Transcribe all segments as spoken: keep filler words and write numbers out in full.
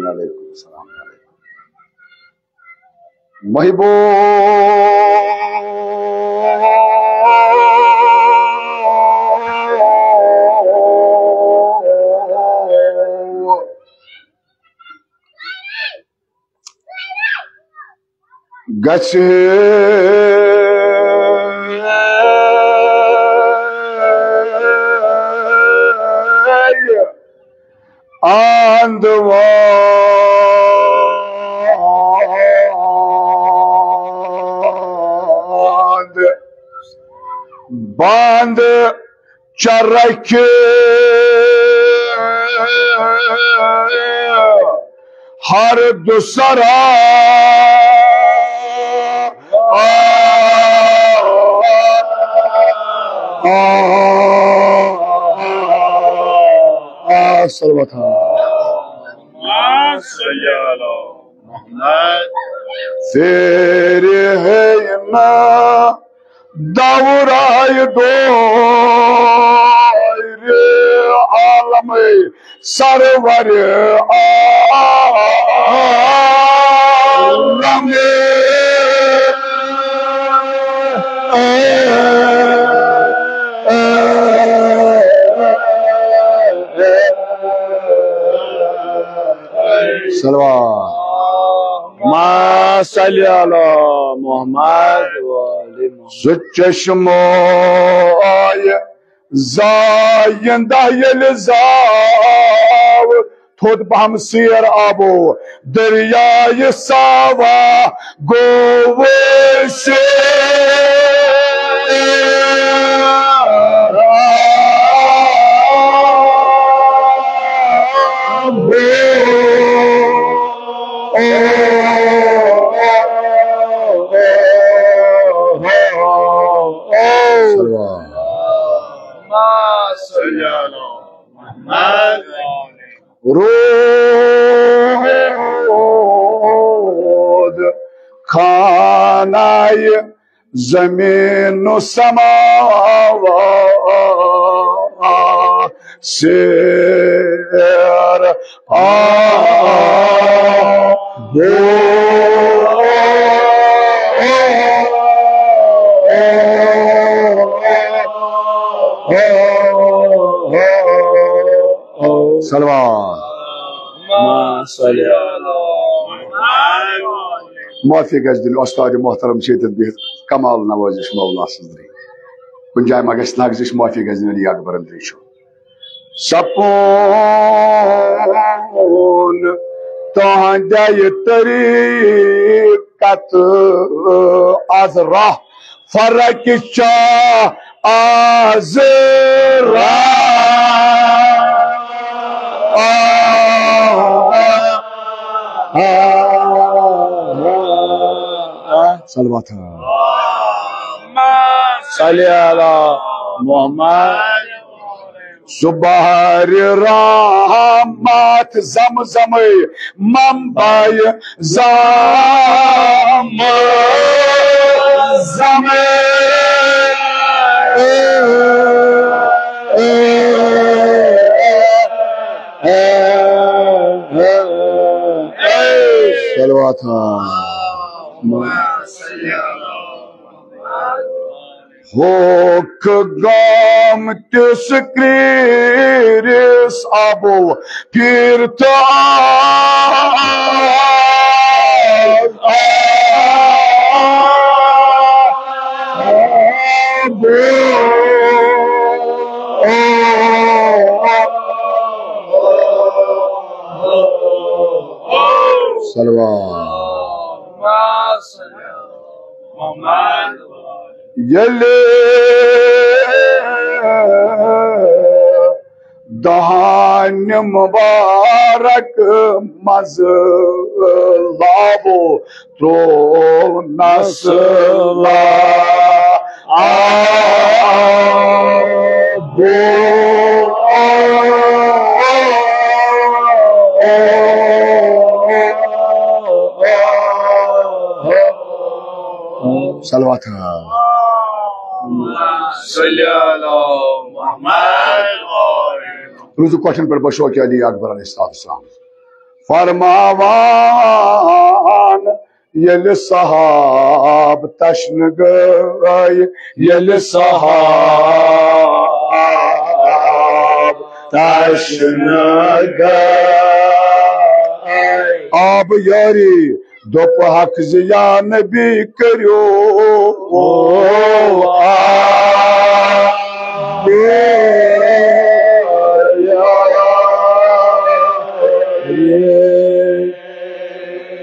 وعلیکم السلام۔ محبوب گژھِ آند واند بند چرکھ ہر دُسرا۔ آ، آ، آ، آ، صلوات۔ محمد۔ فیرِ ہے نا دورہ ڈورِ عالم سرور عالم۔ صلوات۔ ما صلی علی محمد و آل محمد۔ زٕ چشمہٕ آیہِ زایندہ ییٚلہِ زاو تھوٚد پہم سیر آبو دریایہِ ساوا گوٚو سیر۔ صلوات۔ روح عود خانہ زمین و سماوات سیر آ۔ صلوات۔ معافی گژھِ دِنۍ، استاد محترم چھِ ییٚتٮ۪تھ بِہِتھ، کمال نوازش مولا سٕنٛز درٕے۔ کُنہِ جایہِ ما گژھِ نغزش، معافی گژھِ دِنۍ علی اکبرن درٕے چھُ۔ سپون تہنٛدے طریقت از راہ فرق چا آز راہ۔ صلوات۔ صلی علی محمد۔ سُہ بحر رحمت زمزمے منبع زمزمے۔ صلوات۔ ہوکھ گامتِس کریٖرِس آبو پھیٖر تہٕ آب۔ صلوات۔ ییٚلہِ دہانِ مبارک منٛز لابو ترٛوونس لابو۔ صلوات۔ صلی علی محمد۔ روٗزِو کۄٹھٮ۪ن پٮ۪ٹھ بشوقِ علی اکبر علیہ الصلوۃ والسلام۔ فرماوان، ییٚلہِ سحاب تشنہٕ گٔے، ییٚلہِ سحاب تشنہٕ گٔے۔ آب یٲری دوٚپ حق زِ یا نبی کٔرِو آب۔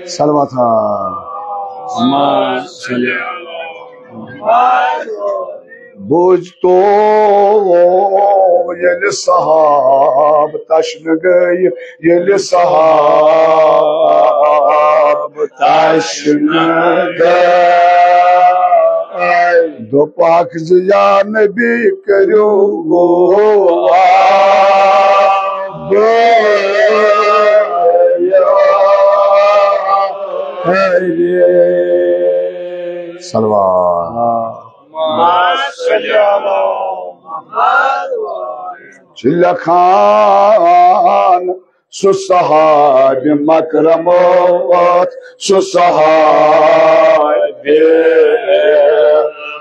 صلوات۔ اللہم صل علی محمد۔ بوٗزتو ییٚلہِ سحاب تشنہٕ گٔے، ییٚلہِ سحاب تشنہٕ گٔے۔ دوٚپ حق زِ یا نبی کٔرِو آب۔ صلوات۔ چھِ لیکھان سُہ صحابِ مکرم اوس، سُہ صحابِ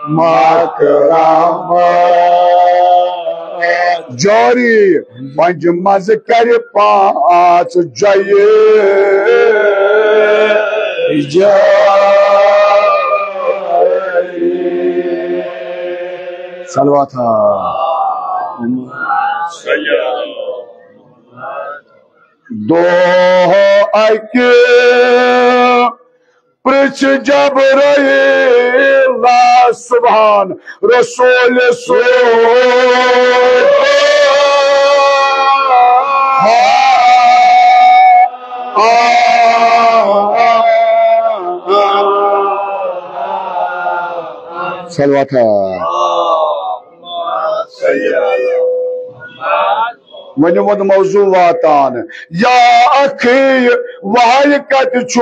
مکرم۔ جاری پنجہِ منٛز کرِ پانٛژھ جایہِ۔ صلوات۔ دۄہ اکہِ پرٛژھ جبرائیل سبحان رسول سوز۔ صلوات۔ وۄنۍ ووٚن موضوع واتان، یا اخی، وہے کتہِ چھُ؟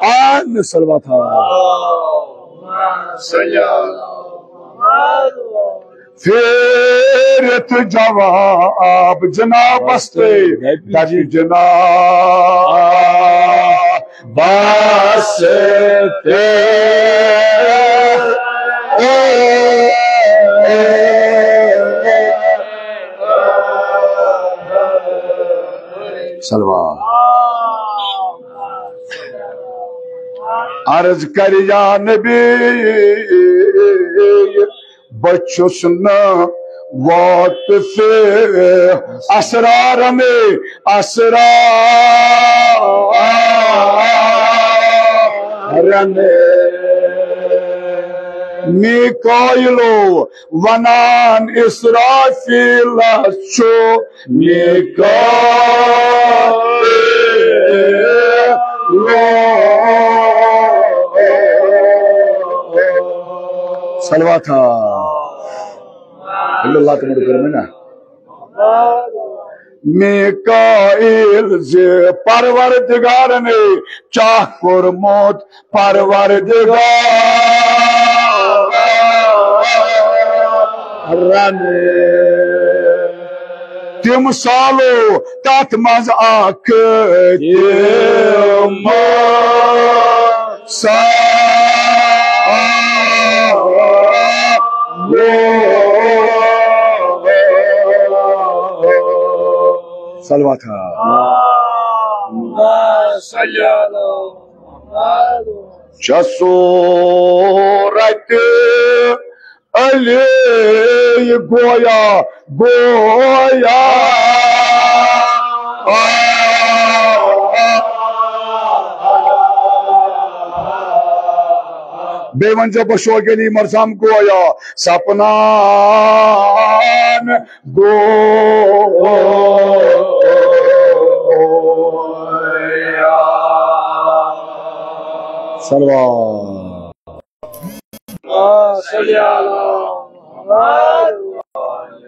آن صلوات۔ پھیرتھ جواب جنابس تہِ، دپہِ جنابس تہِ۔ صلوات۔ عرض کر یا نبی، بہٕ چھُس نہٕ واقف اسرارن، اسرارن۔ میکائیلو ونان اسرافیلس چھُ میکائیلو۔ صلوات۔ اللہ تمہارے کرم ہے نا۔ میکائیل زِ پروردگارن چاہ کوٚرمُت پروردگارن۔ تِم سالو تتھ منٛز اکھ تِم سالو۔ صلوات۔ چھےٚ صورت علی گویا، گویا۔ بیٚیہِ ؤنۍ زیو بہٕ شوقِ علی مرزام گویا، سپنان گویا۔ صلوات۔ صلی اللہ۔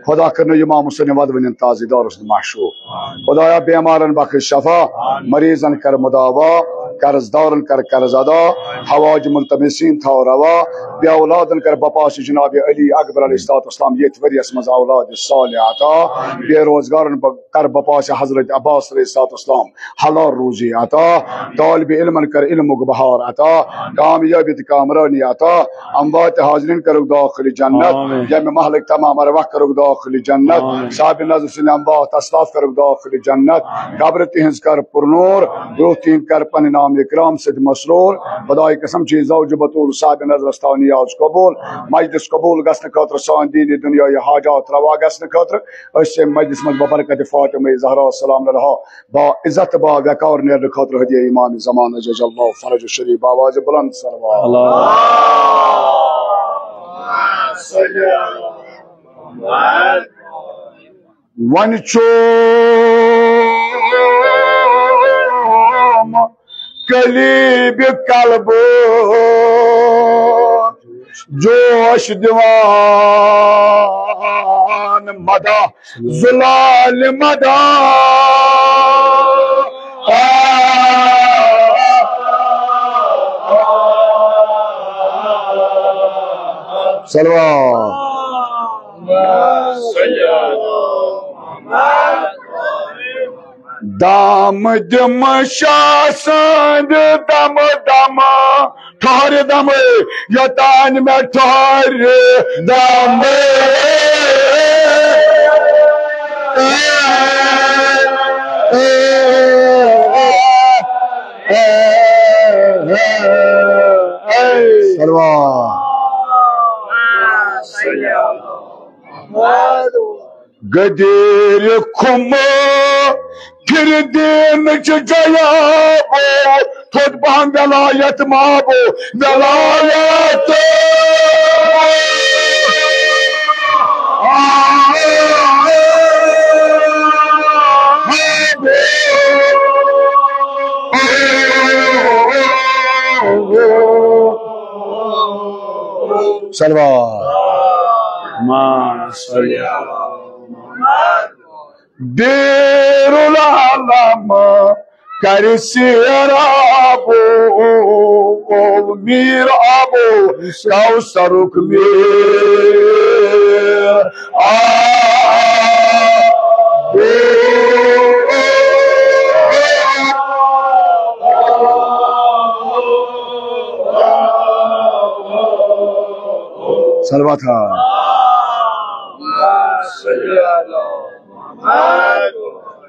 خدا کٔرنو امام حسین وَدوٕنٮ۪ن تازٕ دورس منٛز محشور۔ خدایا بیمارن بخش شفا، مریضن کر مداوا، قرض دارن کر قرض ادا، حوائج ملتمسین تھاو روا، بے اولادن کر بپاس جناب علی اکبر علیہ الصلوۃ والسلام یتھ ؤریس منٛز اولاد صالح عطا، بے روزگارن ب-، کر بپاس حضرت عباس علیہ الصلوۃ والسلام حلال روزی عطا، طالب علمن کر علمک بہار عطا، کامیابی تہٕ کامرانی عطا، اموات حاضرین کرُکھ داخل جنت، آمین۔ ییٚمہِ محلٕکۍ تمام ارواح کرُکھ داخل جنت، آمین۔ صاحب نظر سٕنٛدۍ اموات اسلاف کرُکھ داخل جنت، قبر تِہنٛز کر پرنور، روح تِہنٛد کر پننہِ نام اکرام سۭتۍ مسرور۔ خداے قسم چھِ زوج بتول صاحب نظرس تھاو نیاز قبول، مجلس قبول گژھنہٕ خٲطرٕ، سٲنۍ دینی دُنیاہی حاجات روا گژھنہٕ خٲطرٕ، أسۍ چھِ مجلس منٛز ببرکت فاطمہ زہرا سلام علیہا با عزت با وقار نیرنہٕ خٲطرٕ ہدیہ امام زمانہ جج اللہ فرج شریف باواز بلند صلوات۔ اللہ۔ وۄنۍ چھُم قلیب قلب جوش دِوان مدح زلال مدح۔ صلوات۔ دام دم شاہ سند دم دم۔ ٹھہر دمے، یوتان مےٚ ٹھہر دمے۔ سلوات۔ گدیر کھم پھر دین چ جوابو، تھوٚد پہن ولایت مابو، ولایت۔ صلوات۔ ما صلی علی محمد۔ بیر العالم کر سیر آبو، میر آبو، کوثرک میر آبو۔ صلوات۔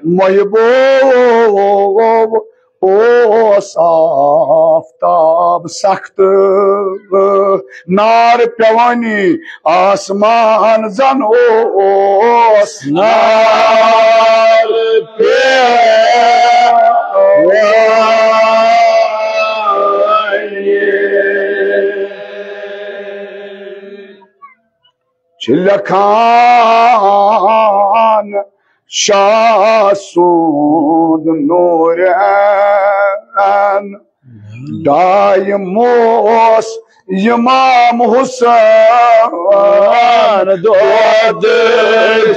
محبوب اوس آفتاب سخت نار پیوانی، آسمان زن اوس نار پیوانی۔ چھِ لیکھان شاہ سُنٛد نوٗرن، ڈاے موس امام حسین دۄد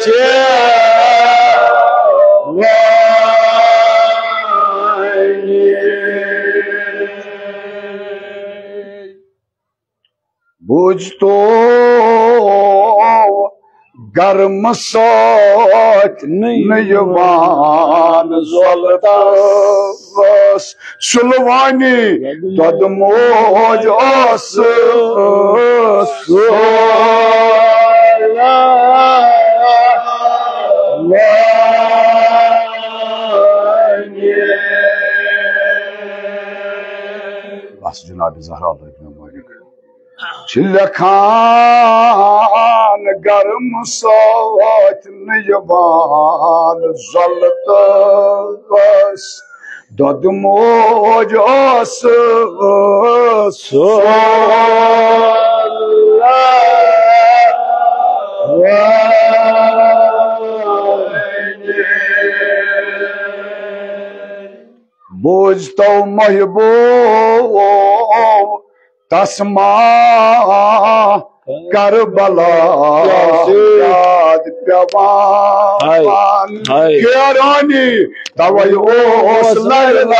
چٮ۪وان۔ بوٗزتو گرمہٕ سۭتۍ نہٕ یِوان زۄلتس۔ سُلوانی دۄدٕ موج ٲسٕس۔ بس جناب زہرا لٲگۍ مےٚ مٲلِک۔ چھِ لیکھان گرم سۭتۍ نہٕ یِوان زۄلتس۔ دۄدٕ موج ٲسٕس۔ بوٗزتو محبوب تس ما کربلا یاد پیوان۔ ہاے، ہاے۔ کیرانی توے اوس لڑِ لڑِ۔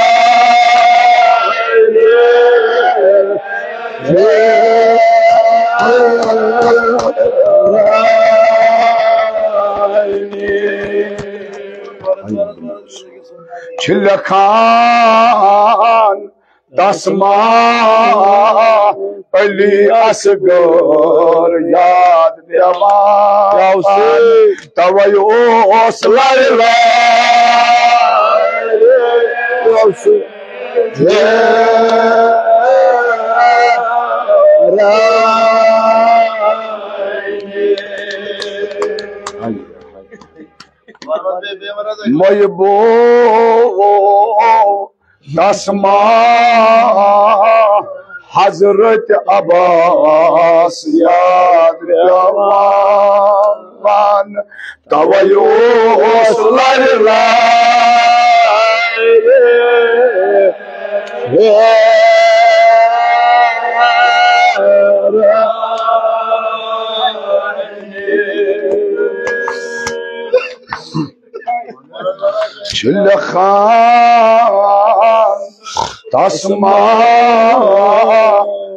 چھِ لیکھان تسما علی اصغر یاد پیوان۔ توے اوس لڑِ لڑِ۔ محبو تسما حضرت عباس یاد پیوان۔ توے اوس لڑِ لڑِ۔ چھِ لیکھان تسما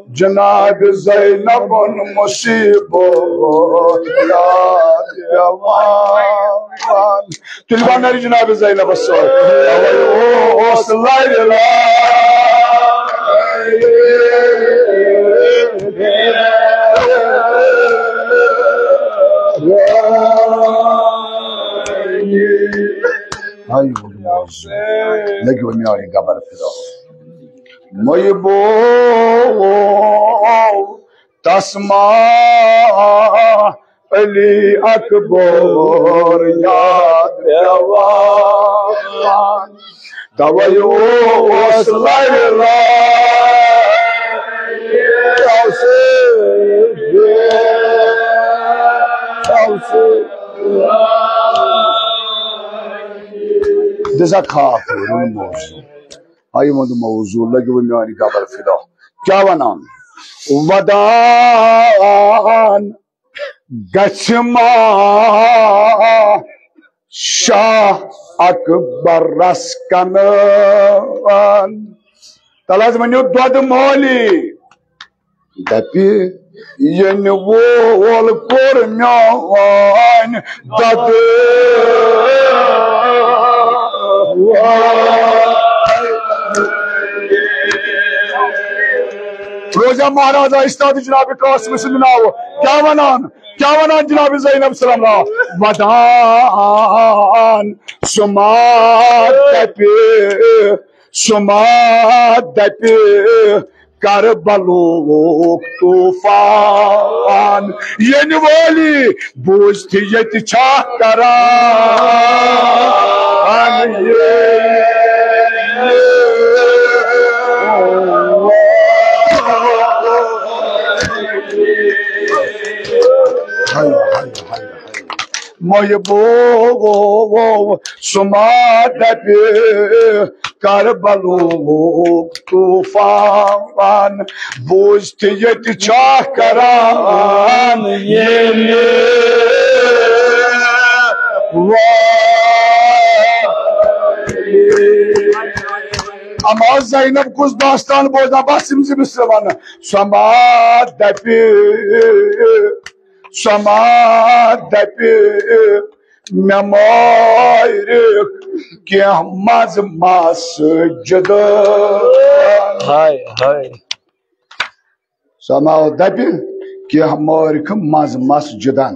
جناب زینبن مصیبت یاد پیوان۔ تیٚلہِ بنٲوِو جناب زینبس سۭتۍ۔ توے اوس لڑِ لڑِ۔ ہاے وۄنۍ موضوع۔ لگیو میانہِ گبر فدا۔ محبو تسما علی اکبر یاد پیوان۔ توے اوس لڑِ لڑِ۔ دِسا کھاکھ، روٚن موضوع۔ آ، یہِ ووٚن موضوع، لٔگِو میٛانہِ گبر فدا۔ کیٛاہ وَنان؟ ودان گژھِ ما شاہ اکبرس کنن۔ تَلہٕ حظ ؤنِو دۄدٕ مٲلی۔ دَپہِ، ییٚنہِ وول کوٚر میٛانہِ دۄدٕ۔ روزیا مہراز استاد جناب قاسم سٕنٛدِ ناوٕ۔ کیٛاہ وَنان؟ کیٛاہ وَنان جناب زینب سلام اللہ؟ ودان سُہ ما دَپہِ، سُہ ما دَپہِ کربلُک طوفان۔ ییٚنہِ وٲلی بوٗزتھٕے ییٚتہِ چھا کران۔ محبوب سُہ ما دَپہِ کربلُک طوفان، بوٗزتھٕے ییٚتہِ چھا کران ییٚلہِ وٲلۍ۔ اما زینب کُس داستان بوزان؟ بس یِم زٕ مِصرٕ وَنہٕ۔ سۄ ما دَپہِ، سۄ ما دَپہِ مےٚ مٲرِکھ کینٛہہ منٛزٕ مَس جُدا۔ ہاے، ہاے۔ سۄ ما دَپہِ کینٛہہ مٲرِکھ منٛزٕ مَس جُدا۔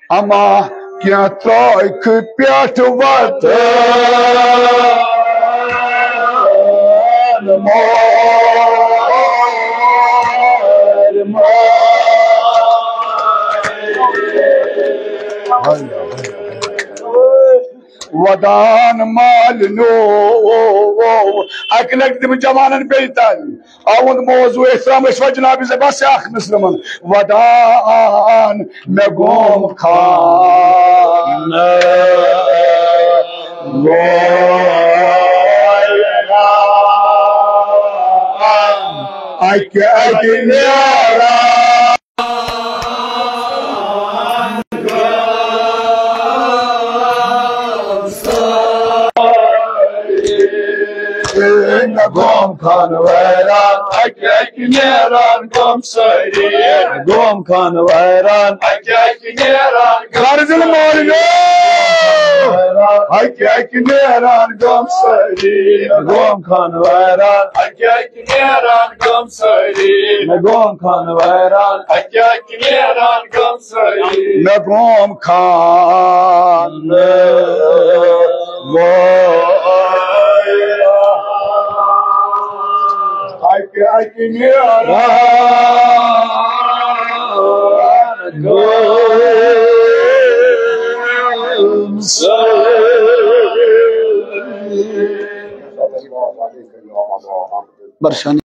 اما کینٛہہ ترٛٲیکھ پٮ۪ٹھ وَتہٕ۔ ودان مالنو۔ اکہِ لٹہِ تِم جوانن بیٚیہِ تانۍ۔ آوُن موضوع احترام ٲسۍ وۄنۍ جناب زِ بس اکھ مِصرٕ من۔ ودان مےٚ گوم خان۔ اکہِ اکہِ نیران۔ مےٚ گوم خان ویران، اَکہِ اَکہِ نیران گوم سٲری۔ مےٚ گوم خان ویران، اَکہِ اَکہِ نیران گوم۔ قرض مولوی۔ اَکہِ اَکہِ نیران گوم سٲری۔ مےٚ گوم خان ویران، اَکہِ اَکہِ نیران گوم سٲری۔ مےٚ گوم خان ویران، اَکہِ اَکہِ نیران گوم سٲری۔ مےٚ گوم خان ویران۔ اَکہِ اَکہِ نیران گوم سٲری۔ برشانی۔